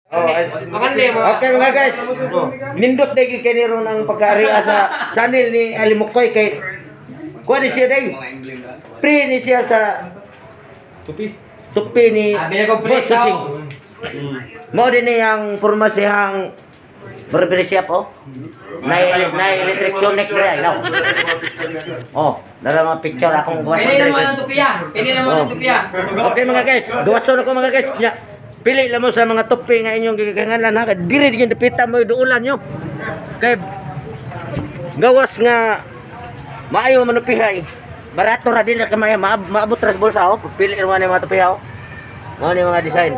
Oh, ay. Okay, mga guys. Nindot dagi kay ni ron ang pagkaari sa channel ni Ali Mukoy kay kuha ni siya day. Pre ni siya sa Tupi. Tupi ni Ah, binagong pre Boss Susing. daw. Mao din ni ang porma siyang barber shop, oh. Na electric sonic dire ay now. Oh, dara mga picture akong gawas. Pili na mo ng tupiya. Pili na mo ng tupiya. Okay, mga guys, gawason ako, mga guys. Nya, pili lang mo sa mga tupi nga inyong gigangalan ha. Kay diri din dapita mo duulan nyo. Kay gawas nga maayo manupihay. Barato ra din na kamay maabot ra sa bulsa, oh. Pili ra ni mga tupi, oh. Mao ni mga design.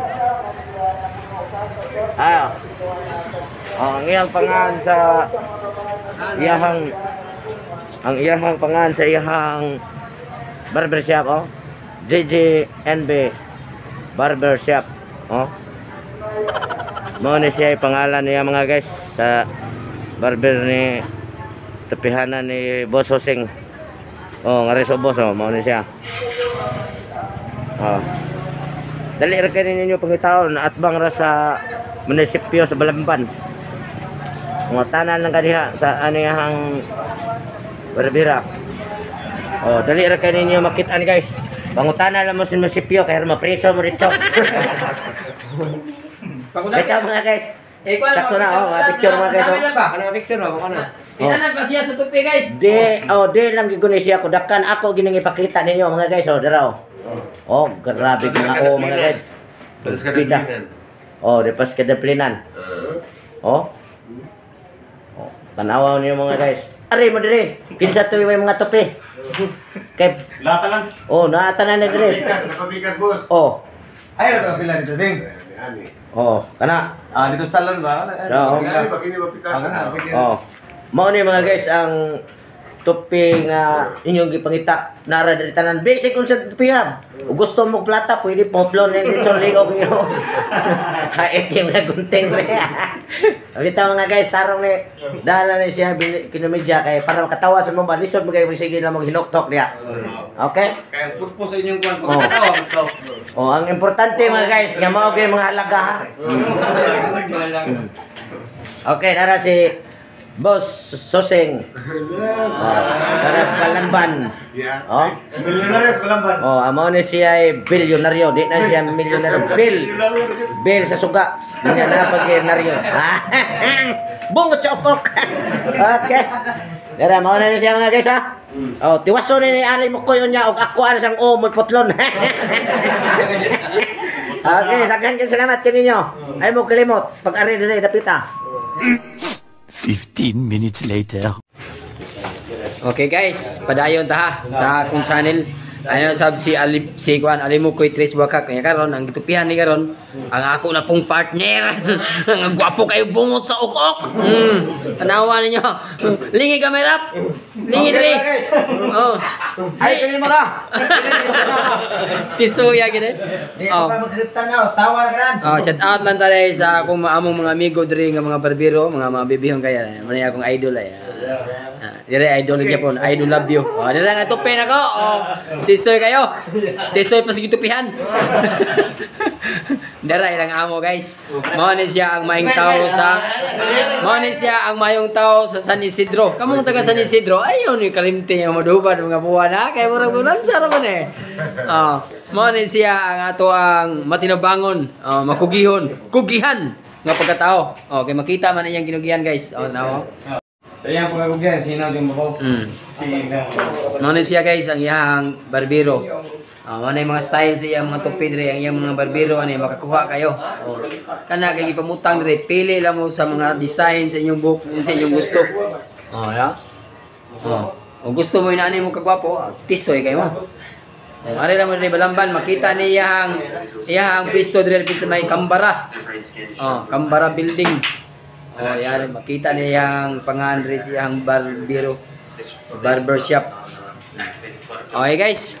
Ah. Oh, ang iyahang pangan sa iyahang barbershop, oh. JJNB Barbershop, oh. Mao ni siya yung pangalan niya, mga guys, sa barber ni tupihanan ni Boss Hoseng. Oh, ngari sa boss, oh, mao ni siya. Oh. Dali ra kay ninyo pangitaon atbang ra sa munisipyo sa Balamban. Mga tanan lang kaniha sa aniyahang barbera. Oh, dali ra kay ninyo makitaan, guys. Pangutana lang mo sa munisipyo kay mapreso mo dito. Ito, mga guys. Eh, kuwan, Sakto na, oh, mga picture, mga guys, oh. Ba? Ano nga picture mo? Ano? Tinanan pa siya sa tupi, guys. Di, oh, di lang giguni siya kudakan ako gining ipakita ninyo, mga guys, oh, dara, oh. Oh, grabe mga, oh, mga guys. Pida. Oh, di pas kadaplinan. Oh. Oh, tanawa niyo, mga guys. Ari mo dire. Kinsa to may mga tupi? Kay Lata lang. Oh, naatanan na dire. Nakabikas, nakabikas, boss. Oh, Ay, ito pila dito, Ding. Ani. Oh, kana. Ah, dito sa salon ba? So, Ani ba kini mapikas? Ah, kana. Oh. Mao ni, mga guys, ang tupi nga inyong gipangita nara diri tanan, basic kung sa tupihan. Ug gusto mo plata, pwede potlon ni dito ligo niyo. Hait yung mga gunting re. Bitaw, mga guys, tarong ni dala ni siya kinumedya kay para makatawa sa mga lisod mo kayo sige lang maghinuktok niya. Okay? Kaya ang purpose sa inyong kwan, Oh. pagkatawa, mas daw. Oh, ang importante, mga guys, nga mao gyud mga halaga ha. Okay, nara si Boss Soseng. Oh, nara Balamban. Yeah. Oh. Millionaires, walang ban. Oh, amo ni siya ay bilyonaryo, di na siya milyonaryo. Bill. Bill sa suga. Hindi na pagyonaryo. Bungot sa ukok. Okay. Dara, mao na ni siya, mga guys, ha. Oh, tiwaso ni ni Ali mo ko yun niya og ako ana sang o mo putlon. Okay, daghan kay salamat kaninyo. Ay mo kalimot pag ari dire dapita. 15 minutes later. Okay guys, padayon ta ha sa akong channel. Ano sab si Ali si Kwan Alimukoy Tres Wakak kaya karon ang gitupihan ni karon ang ako na pong partner. Ang gwapo kayo, bungot sa ukok. Tanawa ninyo. Lingi camera. Lingi diri. Oh. Ay kini mo ka. Tisuya gid. Di Oh. pa magtanaw, tawa na kanan. Oh, shout out lang tayo sa akong among mga amigo diri nga mga barbero, mga bibihong kaya. Muna akong idol ay. Ah, dire idol gyapon, idol love you. Oh, dire nga tupi nako. Oh, tisoy kayo. Tisoy pa sa gitupihan. Dara ilang amo, guys. Mao ni siya ang maayong tao sa Mao ni siya ang mayong tao sa San Isidro. Kamong taga San Isidro, ayon ni kalimti nga maduban mga buwan ha kay murag bulan sa man eh. Oh, mao ni siya ang ato ang matinabangon, oh, makugihon, kugihan nga pagkatao. Oh, kay makita man iyang ginugihan, guys. Oh, nawo. Sa iyang pagkagugyan, sino yung babaw? Sino? Mao ni siya, guys, ang iyang barbero. Ah, mao na yung mga style sa iyang mga tupi dire, ang iyang mga barbero ani makakuha kayo. Oh. Kana kay gipamutang dire, pili lang mo sa mga design sa inyong buhok kung sa inyong gusto. Oh, ya. Oh. Kung gusto mo inaani mo kagwapo, tisoy kayo mo. Oh, ari lang mo dire Balamban, makita niya ang iyang pisto dire sa may Kambara. Oh, Kambara building. Oh, yan makita niya ang pangan diri sa iyang barbero barbershop. Okay guys.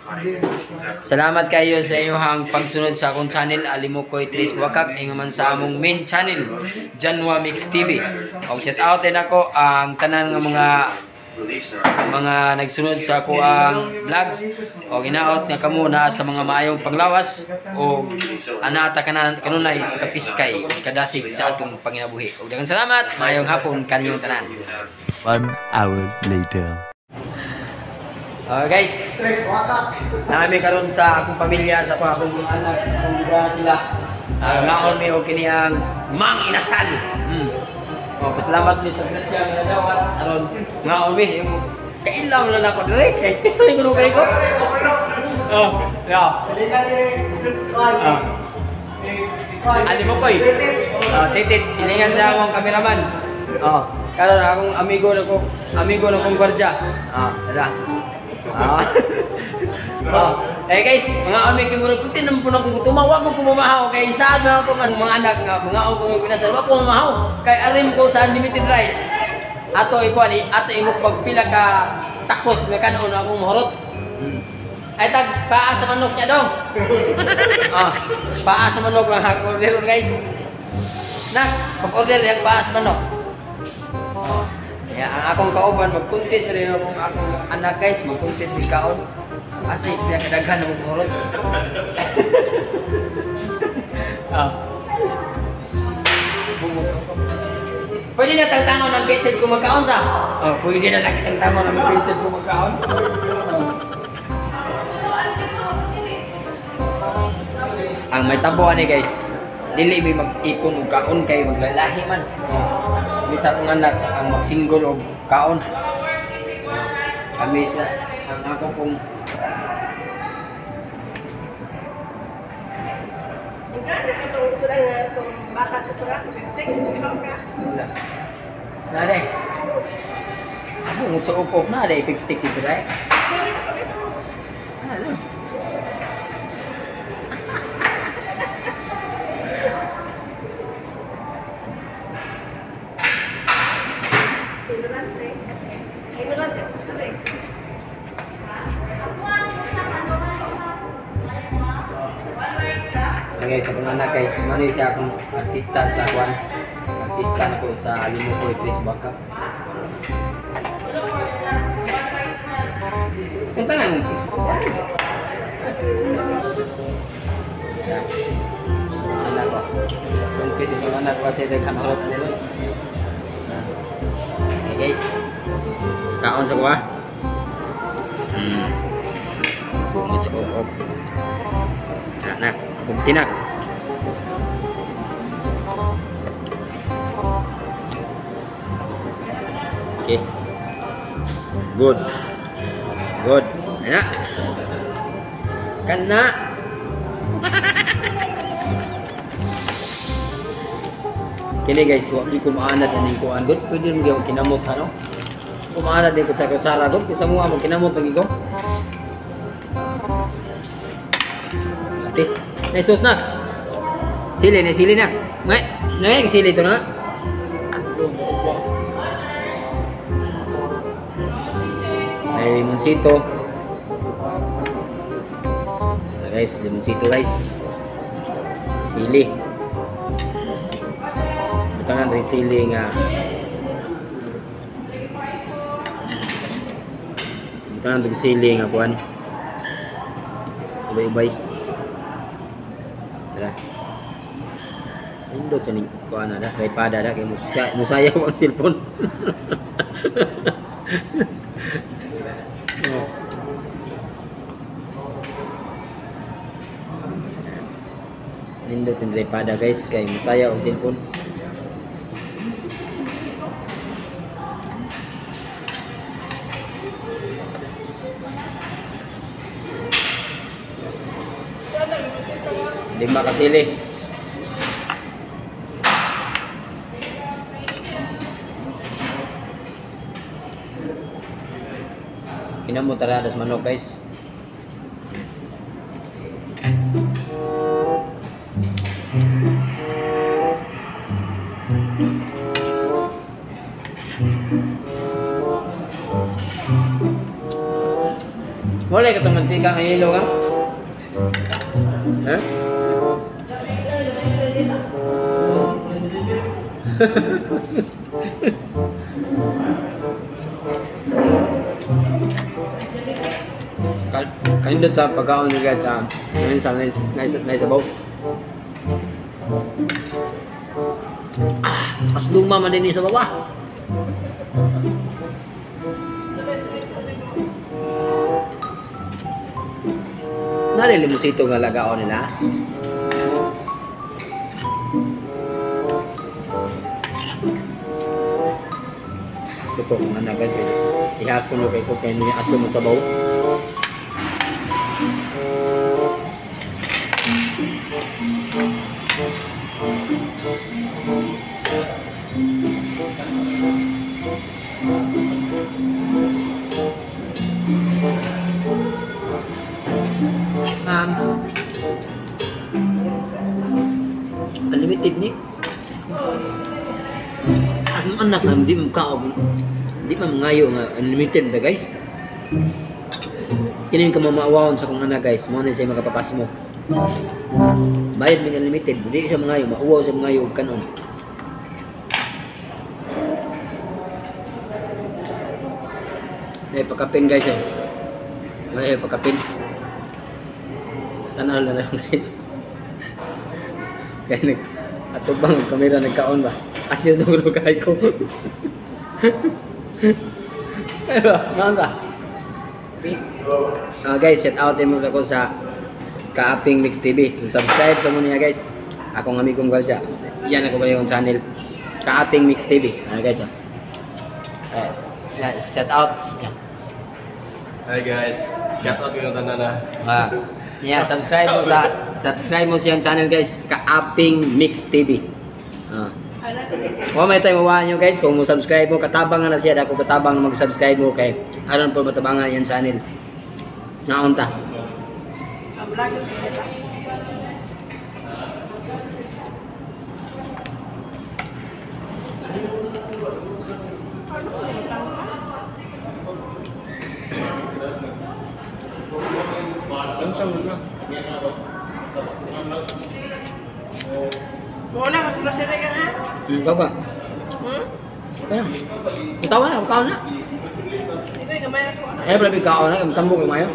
Salamat kayo sa inyong pagsunod sa akong channel Alimukoy Tris Wakak ingon man sa among main channel Janwa Mix TV. Og shout out din ako ang tanan nga mga mga nagsunod sa ako ang vlogs o ginaot nga kamo naa sa mga maayong panglawas o anata kanan kanunay sa kapiskay kadasig sa atong panginabuhi. Og daghang salamat, maayong hapon kaninyong tanan. 1 hour later. Guys, naami karon sa akong pamilya, sa akong mga anak, akong gidahan sila. Ngaon mi og kini ang Mang Inasal. Oh, pasalamat mi sa grasya nga nadawat aron ngaon mi yung kailaw na nako dire kay tisoy kuno kay ko. Oh, yeah. Ali mo koy. Oh, titit silingan sa akong kameraman. Oh, karon akong amigo na ko, amigo na kong gwardiya. Ah, tara. Ah. Oh. Eh guys, mga ami kay murag puti naman po na akong gutuma, wa ko kumamahaw kay saan man ako mas mga anak nga mga ako kung pinasal wa ko mamahaw kay arim ko sa unlimited rice. Ato ikuan ato imok pila ka takos nga kanon akong mahurot. Ay tag paa sa manok niya dong. Ah, paa sa manok lang ako order guys. Nak, pag-order yang paa sa manok. Oh. Kaya ang akong kauban magkuntis na rin akong akong anak guys, magkuntis mig kaon. Kasi pinakadaghan na magmurot. Ah. Pwede na tangtangon ng besid kung magkaon sa? Oh, pwede na lang tangtangon ng besid kung magkaon. Ang may tabo ani guys, dili may mag-ipon og kaon kay maglalahi man. Oh. Kami sa akong anak ang magsinggol og kaon. Kami sa ang ako kong Nade. Ako ngut sa ukok na ade pipstick dito dai. Ano? Okay, sa akong anak guys, mano siya akong artista sa kwan. Artista na ko sa Limukoy Chris Baka. Yung tangan ng Chris Baka. Anak ko. Kung Chris isang anak ko kasi naghamarot na nila. Okay guys. Kaon sa kuha. Bungit sa ukok. Anak. Tinak. Okay. Good. Good. Anak. Kana. Kini guys, wa di ko maanad aning kuan good. Pwede mo gyud kinamot ano. Kumaanad din ko sa kutsara good kaysa mo mo kinamot lagi ko. Ate, may sauce na. Sili, na sili na. Ngay, ngay sili to na. May limoncito. Guys, limoncito guys. Sili. Butangan rin sili nga. Butangan rin sili nga kuan. Ubay-ubay. Tara. Indot sa ning kuan na kay pada da kay musayaw ang cellphone. Oh. Nindot ng pada guys kay musayaw ang cellphone. Lima kasili. Kinamo tara das manok guys. Wala ka itong mantika ng ilo ka? Ha? Kanindot sa pagkaon ni guys sa sa naisabaw. Ah, as luma man din sa baba. Nalilimosito nga lagaon nila. Ito kung anak guys eh. Ihas ko no kay ko kay niya aslo mo sabaw. Unlimited ni. Ang anak nga di mo kaog, di man mangayo nga unlimited na guys. Kini yung kamamaawon sa kong anak guys, mo na siya makapapas mo. Bayad mig unlimited, di siya mangayo, mauwaw siya mangayo og kanon. Ay pakapin guys eh. May pakapin. Tanaw na lang guys. Kaya nag atubang ang kamera nagkaon ba? Asya siguro kay ko. Ano? Manda. Guys, set out mo ako sa Kaaping Mix TV. So, subscribe sa mo niya guys. Akong amigong Garja. Yan ako yung channel. Kaaping Mix TV. Ano guys? Oh. Set out. Yeah. Hi guys. Shout out yung tanan na. Yeah, subscribe mo siyang channel guys, Kaaping Mix TV. Wa may tayo mawahan nyo guys, kung mo subscribe mo, katabang na siya, dako katabang mag-subscribe mo kay aron po matabangan yan channel. Naon ta. Wala ka sa ka ha? Baba. Kaya. Itawa na, kaon na. Ikaw gamay na ko. Eh, pala kaon na, tambo kay mayo.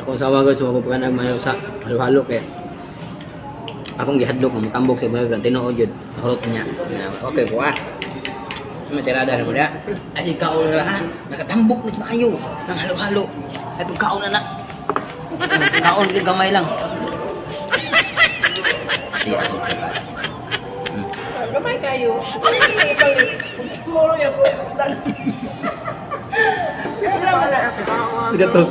Ako asawa guys, wako pa kanang mayo sa halo-halo kay. Akong gihadlok nga motambok sa mayo, tinuod jud. Nahurot niya. Okay po ah. May tirada na mo na. Ay, kaon na ha. Nakatambok na mayo ng halo-halo. Ay, pagkaon na na. Kaon kay gamay lang. Gamay kayo. Muro ya po. Sige tos.